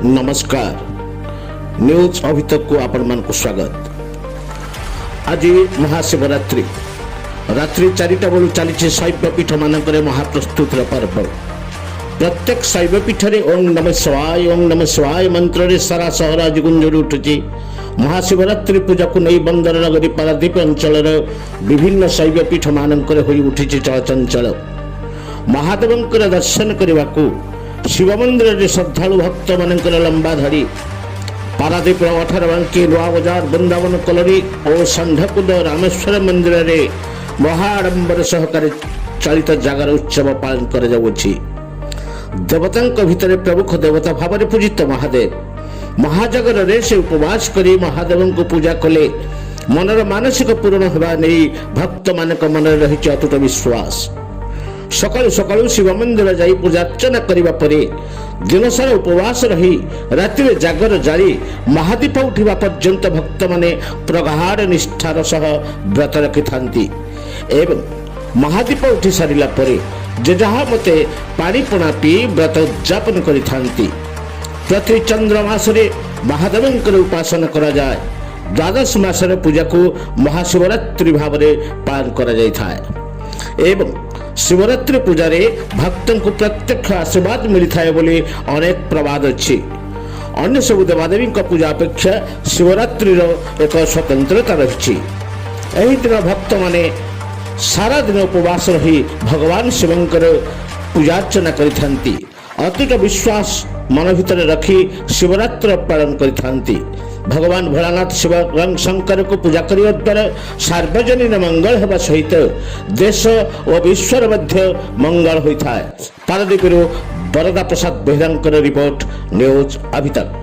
ନମସ୍କାର, ନ୍ୟୁଜ୍ ଅଭିତକକୁ ଆପଣମାନଙ୍କୁ ସ୍ୱାଗତ। ଆଜି ମହାଶିବରାତ୍ରି। ରାତ୍ରି 4ଟା ବେଳୁ ଚାଲିଛି ଶୈବପୀଠ ମାନଙ୍କରେ ମହାପ୍ରସ୍ତୁତିର ପର୍ବ। ପ୍ରତ୍ୟେକ ଶୈବପୀଠରେ ଓಂ ନମ ଶିବାୟ, ଓଂ ନମ ଶିବାୟ ମନ୍ତ୍ରରେ ସାରା ସହର ଆଜି ଗୁଞ୍ଜରି ଉଠୁଛି। ମହାଶିବରାତ୍ରି ପୂଜାକୁ ନେଇ ବନ୍ଦର ନଗରୀ ପାରାଦୀପ ଅଞ୍ଚଳର ବିଭିନ୍ନ ଶୈବପୀଠ ମାନଙ୍କରେ ହୋଇ ଉଠିଛି ଚଳଚଞ୍ଚଳ। ମହାଦେବଙ୍କର ଦର୍ଶନ କରିବାକୁ ଶିବ ମନ୍ଦିରରେ ଶ୍ରଦ୍ଧାଳୁ ଭକ୍ତମାନଙ୍କର ଲମ୍ବା ଧାଡ଼ି। ପାରାଦୀପର ଅଠରବାଙ୍କି, ନୂଆ ବଜାର, ବୃନ୍ଦାବନ କଲୋନୀ ଓ ଷଣ୍ଢକୁଦ ରାମେଶ୍ୱର ମନ୍ଦିରରେ ମହାଆଡ଼ମ୍ବର ସହକାରେ ଚଳିତ ଜାଗର ଉତ୍ସବ ପାଳନ କରାଯାଉଅଛି। ଦେବତାଙ୍କ ଭିତରେ ପ୍ରମୁଖ ଦେବତା ଭାବରେ ପୂଜିତ ମହାଦେବ। ମହାଜାଗରରେ ସେ ଉପବାସ କରି ମହାଦେବଙ୍କୁ ପୂଜା କଲେ ମନର ମାନସିକ ପୂରଣ ହେବା ନେଇ ଭକ୍ତମାନଙ୍କ ମନରେ ରହିଛି ଅତୁଟ ବିଶ୍ୱାସ। ସକାଳୁ ସକାଳୁ ଶିବ ମନ୍ଦିର ଯାଇ ପୂଜାର୍ଚ୍ଚନା କରିବା ପରେ ଦିନସାରା ଉପବାସ ରହି ରାତିରେ ଜାଗର ଜାଳି ମହାଦୀପ ଉଠିବା ପର୍ଯ୍ୟନ୍ତ ଭକ୍ତମାନେ ପ୍ରଗାଢ଼ ନିଷ୍ଠାର ସହ ବ୍ରତ ରଖିଥାନ୍ତି ଏବଂ ମହାଦୀପ ଉଠି ସାରିଲା ପରେ ଯେ ଯାହା ମତେ ପାଣି ପଣା ପିଇ ବ୍ରତ ଉଦଯାପନ କରିଥାନ୍ତି। ପ୍ରତି ଚନ୍ଦ୍ର ମାସରେ ମହାଦେବଙ୍କର ଉପାସନା କରାଯାଏ। ଦ୍ୱାଦଶ ମାସର ପୂଜାକୁ ମହାଶିବରାତ୍ରି ଭାବରେ ପାଳନ କରାଯାଇଥାଏ ଏବଂ ଶିବରାତ୍ରି ପୂଜାରେ ଭକ୍ତଙ୍କୁ ପ୍ରତ୍ୟକ୍ଷ ଆଶୀର୍ବାଦ ମିଳିଥାଏ ବୋଲି ଅନେକ ପ୍ରବାଦ ଅଛି। ଅନ୍ୟ ସବୁ ଦେବାଦେବୀଙ୍କ ପୂଜା ଅପେକ୍ଷା ଶିବରାତ୍ରିର ଏକ ସ୍ୱତନ୍ତ୍ରତା ରହିଛି। ଏହି ଦିନ ଭକ୍ତମାନେ ସାରା ଦିନ ଉପବାସ ରହି ଭଗବାନ ଶିବଙ୍କର ପୂଜାର୍ଚ୍ଚନା କରିଥାନ୍ତି। ଅତୁଟ ବିଶ୍ୱାସ ମନ ଭିତରେ ରଖି ଶିବରାତ୍ର ପାଳନ କରିଥାନ୍ତି। ଭଗବାନ ଭୋଳାନାଥ ଶିବ ଶଙ୍କରକୁ ପୂଜା କରିବା ଦ୍ୱାରା ସାର୍ବଜନୀନ ମଙ୍ଗଳ ହେବା ସହିତ ଦେଶ ଓ ବିଶ୍ୱର ମଧ୍ୟ ମଙ୍ଗଳ ହୋଇଥାଏ। ପାରାଦୀପରୁ ବରଦା ପ୍ରସାଦ ବେହେରାଙ୍କର ରିପୋର୍ଟ, ନ୍ୟୁଜ୍ ଅଭିତକ।